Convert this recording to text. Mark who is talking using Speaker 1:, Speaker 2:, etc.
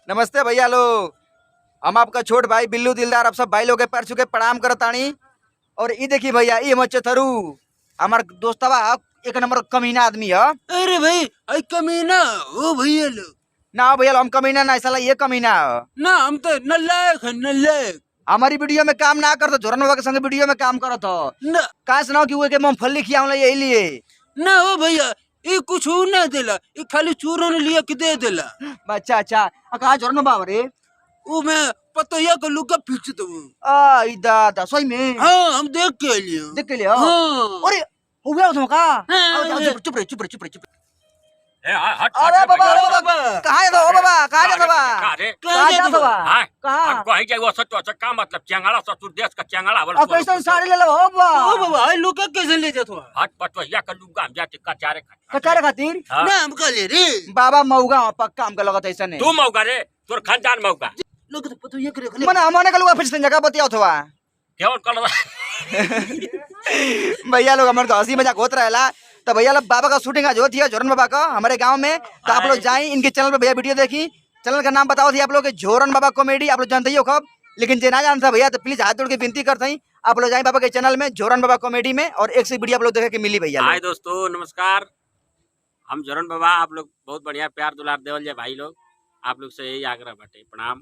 Speaker 1: नमस्ते भैया लोग, हम आपका छोट भाई बिल्लू दिलदार आप सब भाई लोग के पैर छू के प्रणाम करतानी। और ई देखी भैया, ई हमर चथरू हमार दोस्तवा एक नंबर कमीना आदमी है।
Speaker 2: अरे भाई आई कमीना ओ भैया लोग।
Speaker 1: ना भैया, हम कमीना ना, साला ये कमीना है।
Speaker 2: ना हम तो नलायक है, नलायक।
Speaker 1: हमारी वीडियो में काम ना करतो, जोरन बाबा के संग वीडियो में काम करत हो।
Speaker 2: ना
Speaker 1: का सुनाओ कि वो के मूंगफली खियावला यही लिए।
Speaker 2: ना ओ भैया, ये कुछ हो ना देला, ये खाली चूरन लिया के दे देला।
Speaker 1: अच्छा अच्छा, आ कहा जोरन बाबा रे?
Speaker 2: वो मैं पतैया का लुगा पीछ दू।
Speaker 1: आ ई दादा सही में?
Speaker 2: हाँ, हम देख के लिए।
Speaker 1: देख के लिए?
Speaker 2: हाँ।
Speaker 1: अरे हो गया तुम का?
Speaker 2: हाँ,
Speaker 1: आओ, आओ,
Speaker 2: हाँ।
Speaker 1: चुप चुप रे, चुप रे, चुप रे, चुप रे।
Speaker 3: ए, हट, हट,
Speaker 1: अरे
Speaker 3: हट,
Speaker 1: बाबा,
Speaker 3: भैया।
Speaker 1: अरे बाबा, कहाँ जाता हो बाबा, कहाँ जाता बा?
Speaker 3: कहाँ रे?
Speaker 1: कहाँ जाता बा?
Speaker 3: हाँ,
Speaker 1: कहाँ?
Speaker 3: हम कहीं जाए, वो सच, वो का मतलब चेंगड़ा ससुर देश का चेंगड़ा बोल।
Speaker 1: अब कैसन साड़ी ले लो हो बा?
Speaker 2: ओ बाबा, आई लुगा कैसे ले जात हो?
Speaker 3: हट, पटवैया का लुगा हम जाते कचारे खातिर।
Speaker 1: कचारे खातिर?
Speaker 3: हाँ।
Speaker 2: ना हम का ले रे।
Speaker 1: बाबा मौगा हो, पक्का हमका लगत ऐसा नहीं।
Speaker 3: तू मौगा रे, तोर खानदान मौगा।
Speaker 2: लोग तो पतैया के रख ले।
Speaker 1: मने हमने का लुगा फिर से जगह बतियाओ थोड़ा।
Speaker 3: केवन कर
Speaker 1: भैया लोग हमारे तो हंसी मजाक होत रहेला। तो भैया लोग बाबा का शूटिंग आज होती है जोरन बाबा का हमारे गांव में, तो आप लोग जाए इनके चैनल पे भैया वीडियो देखी। चैनल का नाम बताओ थी आप लोग के, जोरन बाबा कॉमेडी। आप लोग जानते ही हो कब, लेकिन जे ना जानता भैया तो प्लीज हाथ जोड़ के विनती करते हैं, आप लोग जाए बाबा के चैनल में जोरन बाबा कॉमेडी में, और एक से वीडियो आप लोग देखे के मिली भैया लोग।
Speaker 3: हाय दोस्तों, नमस्कार। हम जोरन बाबा, आप लोग बहुत बढ़िया प्यार दुलार देवल जाए भाई लोग, आप लोग से यही आग्रह बाटे। प्रणाम।